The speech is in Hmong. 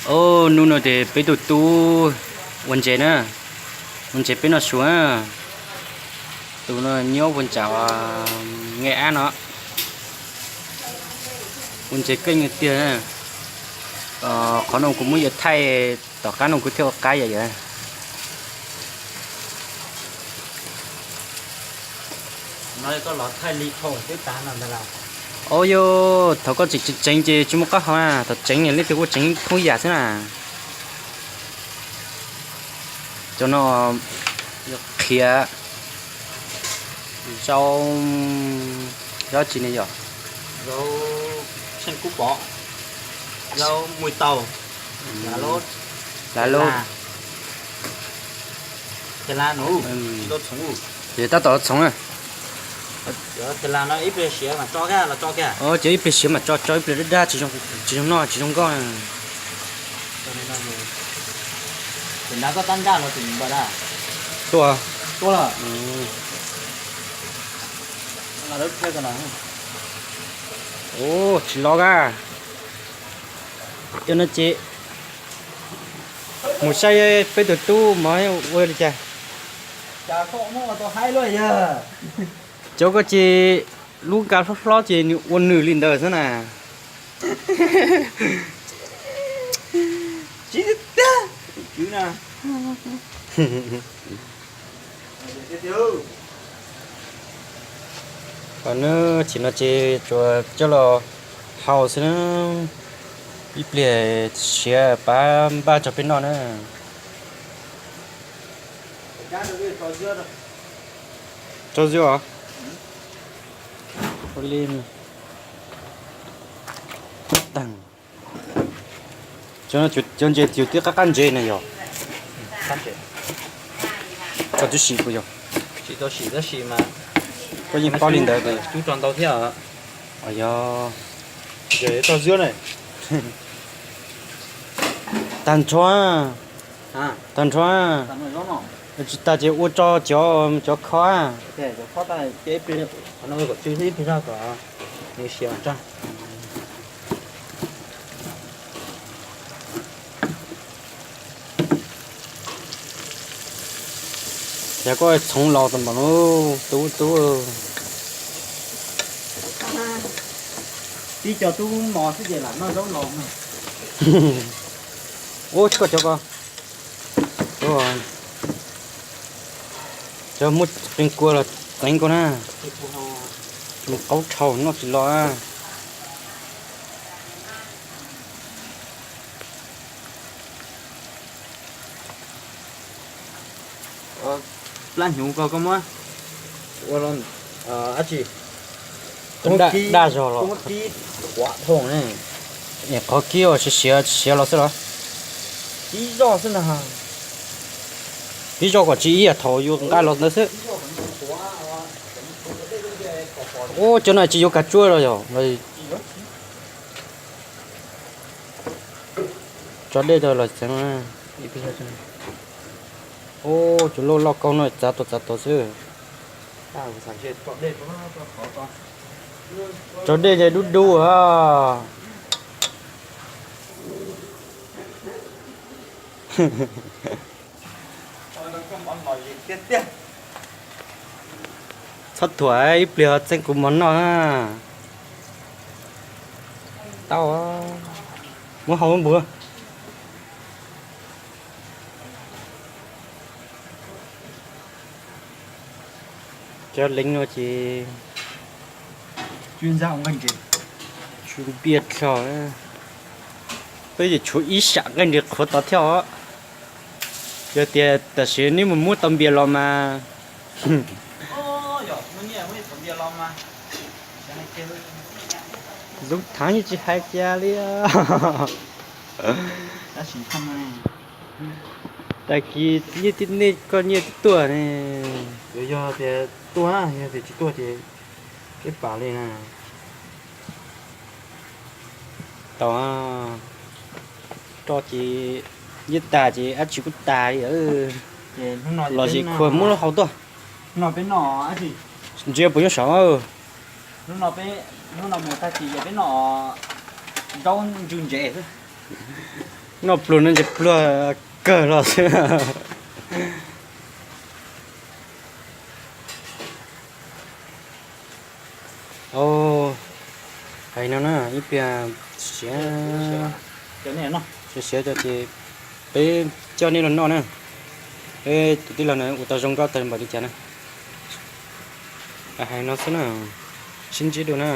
Ub, hnub no ces peb tus tub ua ntses na, ua ntses peb noj su na. Tus no nyob puag nram Nqe Ab no, ua ntses keej tiag na. Qhov no kuv muab yawg thaij, tom qab no kuv thiaj ua qab yam yawg. Ub, yog thaum koj tseem tseem ces tsis muaj qab hau na, thaum tseem leej twg kuj tseem thoob yam xwb na. Cov no yog qhiav, zaub, zaub tsi ne yom? Zaub kub pov, zaub muj tau, lav lub, ces tab tom txhoov na. Cov ib pliag siav mas tso tso ib pliag dab dab tsis zoo noj tsis zoo nkauj na. Tuaj, tuaj. Ub, tsis lov a. Cov no ces mus saib peb tus tub mov ua li cas. Cov koj ces lub nka hlob hlob ces nws ua nws li ntawd xwb na. Qhov no ces no ces tsuas coj los hau xwb na. Ib pliag siav pab npaj tso peb noj na. Tso zuav os. Ua li, tag. Cov ntses yus twb qab qab ntses na yog. Koj twb sim kuv yog. Koj yeej paub li ntawd. Yog. Tag nrho, tag nrho. Tsis tas ces ua tso cov, cov khob. Yog koj txhoov los tau npaum no, tub tub. Tib co tub mos xwb ces lam noj zaub los. Ub, tsis koj cov ko. Cov muaj qee kua los teev koj na. Qaub dhau noj tsis los. Plab hnyuv ko koj muab ua dab tsi? Daj zog los. Qhov kib uas siav siav los xwb los? Ib zoj xwb na. Ib zoj kom tsis ib yam thaum yus nqa los ntawd xwb. Ub, cov no tsis yuav kav tsuab los yog? Tso dej rau los txeev. Ub, cov loj loj kau no txav tau txav tau xwb. Tso dej ces dub dub a. Txhob thuam, ib pliag txeeb kuv mov noj. Tau, muab hau npuv. Cov leev no ces tshuav npias dlhau, peb yuav tshuav ib sam nqaij nres qhuav tod thiab os. Yog tias tam sim neb mus muab tau npias los mas, zoo thaav yeej tsis hais cas li. Tag kis nyiaj tib nej koj nyiaj tib tuaj ne. Yog tias tuaj, yog tias tsis tuaj ces peb pam li na. Tau, roj ces nyiaj tag ces dab tsi kuj tag li. Los zem khuas muab lub hau tuaj. Ntsia puas nyob saud. Zaub ntsws ntses xwb. Noj pluag no ntses pluag kawg los xwb. Hais no na, ib pliag siav, siav cov ces peb coj nej los noj na. Peb tus tij laug na ua tau zoo nkauj tag npaum li cas na. Hais no xwb na, sib ntsib dua na.